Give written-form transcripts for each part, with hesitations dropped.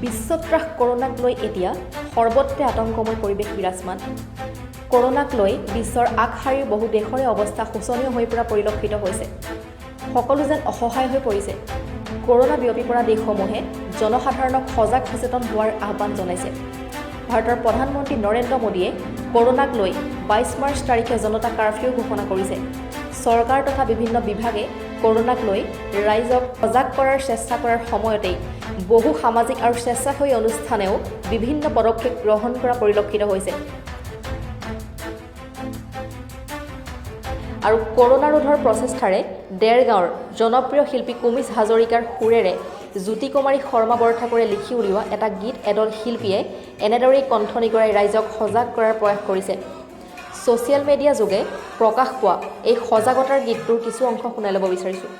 বিশ্বত্ৰাস কৰোনাক লৈ এতিয়া সৰ্বত্ৰে আতংকময় পৰিৱেশ বিৰাজমান। কৰোনাক লৈ বিশ্বৰ আগশাৰীৰ বহু দেশৰে অৱস্থা শোচনীয় হৈ পৰা পৰিলক্ষিত হৈছে। সকলো যেন অসহায় হৈ পৰিছে। কৰোনা বিয়পি পৰা দেশসমূহে জনসাধাৰণক সজাগ সচেতন হোৱাৰ আহ্বান জনাইছে। ভাৰতৰ প্ৰধানমন্ত্ৰী নৰেন্দ্ৰ মোদীয়ে কৰোনাক লৈ 22 মাৰ্চ তাৰিখে জনতা কাৰফিউ ঘোষণা কৰিছে। চৰকাৰ তথা বিভিন্ন বিভাগে কৰোনাক লৈ ৰাইজক সজাগ কৰাৰ চেষ্টা কৰাৰ সময়তেই বহু সামাজিক আৰু স্বেচ্ছাসেৱী অনুষ্ঠানেও বিভিন্ন পদক্ষেপ গ্ৰহণ কৰা পৰিলক্ষিত হৈছে। আৰু কৰোনা ৰোধৰ প্ৰচেষ্টাৰে দেৰগাঁৱৰ জনপ্ৰিয় শিল্পী কুমিজ হাজৰিকাৰ সুৰেৰে জ্যোতি কুমাৰী শৰ্মা বৰঠাকুৰে লিখি উলিওৱা এটা গীত এদল শিল্পীয়ে এনেদৰেই কণ্ঠ নিগৰাই ৰাইজক সজাগ কৰাৰ প্ৰয়াস কৰিছে। ছ'চিয়েল মিডিয়া যোগে প্ৰকাশ পোৱা এই সজাগতাৰ গীতটোৰ কিছু অংশ শুনাই ল'ব বিচাৰিছোঁ।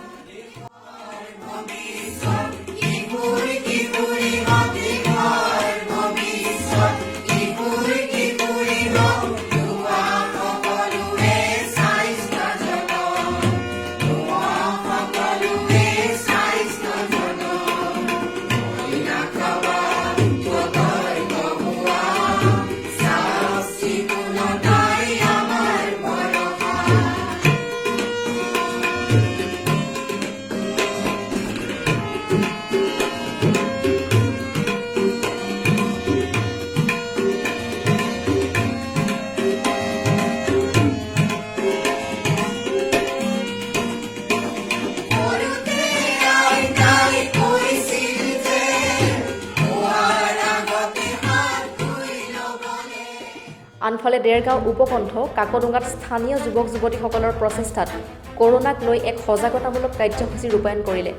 আনফালে দেৰগাঁও উপকণ্ঠ কাকডোঙাত স্থানীয় যুৱক যুৱতীসকলৰ প্ৰচেষ্টাত কৰোনাক লৈ এক সজাগতামূলক কাৰ্যসূচী ৰূপায়ণ কৰিলে।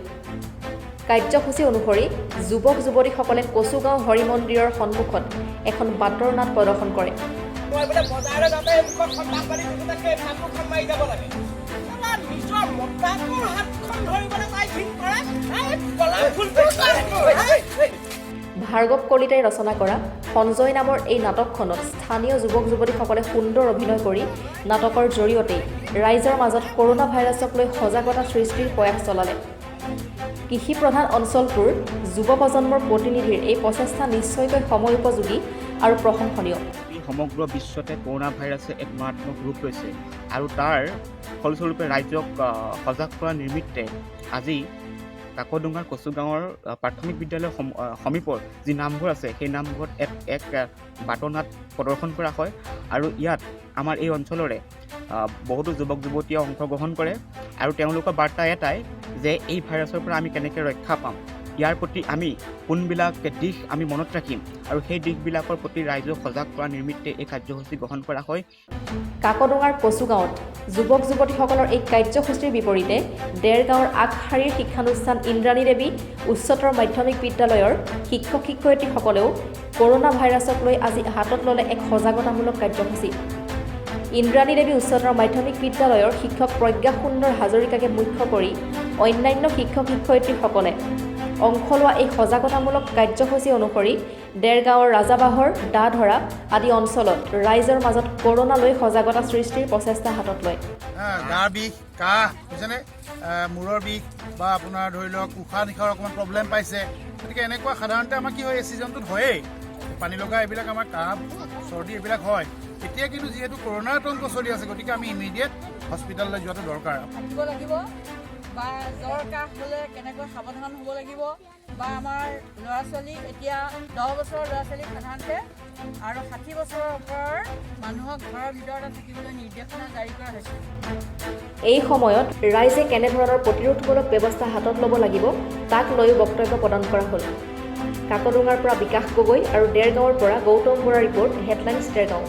কাৰ্যসূচী অনুসৰি যুৱক যুৱতীসকলে কচুগাঁও হৰি মন্দিৰৰ সন্মুখত এখন বাটৰ নাট প্ৰদৰ্শন কৰে। ভাৰ্গৱ কলিতাই ৰচনা কৰা সঞ্জয় নামৰ এই নাটকখনত স্থানীয় যুৱক যুৱতীসকলে সুন্দৰ অভিনয় কৰি নাটকৰ জৰিয়তেই ৰাইজৰ মাজত কৰোনা ভাইৰাছক লৈ সজাগতা সৃষ্টিৰ প্ৰয়াস চলালে। কৃষি প্ৰধান অঞ্চলটোৰ যুৱ প্ৰজন্মৰ প্ৰতিনিধিৰ এই প্ৰচেষ্টা নিশ্চয়কৈ সময়োপযোগী আৰু প্ৰশংসনীয়। সমগ্ৰ বিশ্বতে কৰোনা ভাইৰাছে এক মাৰাত্মক ৰূপ লৈছে আৰু তাৰ ফলস্বৰূপে ৰাইজক সজাগ কৰাৰ নিমিত্তে আজি কাকডোঙাৰ কচুগাঁৱৰ প্ৰাথমিক বিদ্যালয়ৰ সমীপৰ যি নামঘৰ আছে, সেই নামঘৰত এক বাটৰ নাট প্ৰদৰ্শন কৰা হয় আৰু ইয়াত আমাৰ এই অঞ্চলৰে বহুতো যুৱক যুৱতীয়ে অংশগ্ৰহণ কৰে আৰু তেওঁলোকৰ বাৰ্তা এটাই যে এই ভাইৰাছৰ পৰা আমি কেনেকৈ ৰক্ষা পাম, ইয়াৰ প্ৰতি আমি কোনবিলাক দিশ আমি মনত ৰাখিম আৰু সেই দিশবিলাকৰ প্ৰতি ৰাইজক সজাগ কৰাৰ নিমিত্তে এই কাৰ্যসূচী গ্ৰহণ কৰা হয়। কাকডোঙাৰ কচুগাঁৱত যুৱক যুৱতীসকলৰ এই কাৰ্যসূচীৰ বিপৰীতে দেৰগাঁৱৰ আগশাৰীৰ শিক্ষানুষ্ঠান ইন্দ্ৰাণী দেৱী উচ্চতৰ মাধ্যমিক বিদ্যালয়ৰ শিক্ষক শিক্ষয়িত্ৰীসকলেও কৰোনা ভাইৰাছক লৈ আজি হাতত ল'লে এক সজাগতামূলক কাৰ্যসূচী। ইন্দ্ৰাণী দেৱী উচ্চতৰ মাধ্যমিক বিদ্যালয়ৰ শিক্ষক প্ৰজ্ঞা সুন্দৰ হাজৰিকাকে মুখ্য কৰি অন্যান্য শিক্ষক শিক্ষয়িত্ৰীসকলে অংশ লোৱা এই সজাগতামূলক কাৰ্যসূচী অনুসৰি দেৰগাঁৱৰ ৰাজাবাহৰ, দাধৰা আদি অঞ্চলত ৰাইজৰ মাজত কৰোনা লৈ সজাগতা সৃষ্টিৰ প্ৰচেষ্টা হাতত লয়। গাৰ বিষ, কাহ, বুজিছেনে, মূৰৰ বিষ বা আপোনাৰ ধৰি লওক উশাহ নিশাহৰ অকণমান প্ৰব্লেম পাইছে, গতিকে এনেকুৱা সাধাৰণতে আমাৰ কি হয় এই ছিজনটোত হয়েই, পানী লগা এইবিলাক আমাৰ কাহ চৰ্দি এইবিলাক হয়। এতিয়া কিন্তু যিহেতু কৰোণাৰ আতংক চলি আছে, গতিকে আমি ইমিডিয়েট হস্পিটেললৈ যোৱাটো দৰকাৰ। থাকিব লাগিব বা জ্বৰ কাহ হ'লে কেনেকৈ সাৱধান হ'ব লাগিব বা আমাৰ ল'ৰা ছোৱালী এতিয়া 10 বছৰৰ ল'ৰা ছোৱালীক সাধাৰণতে আৰু 60 বছৰৰ ওপৰৰ মানুহক ঘৰৰ ভিতৰতে থাকিবলৈ নিৰ্দেশনা জাৰি কৰা হৈছে। এই সময়ত ৰাইজে কেনেধৰণৰ প্ৰতিৰোধমূলক ব্যৱস্থা হাতত ল'ব লাগিব তাক লৈও বক্তব্য প্ৰদান কৰা হ'ল। কাকডোঙাৰ পৰা বিকাশ গগৈ আৰু দেৰগাঁৱৰ পৰা গৌতম বৰাৰ ৰিপৰ্ট, হেডলাইনছ দেৰগাঁও।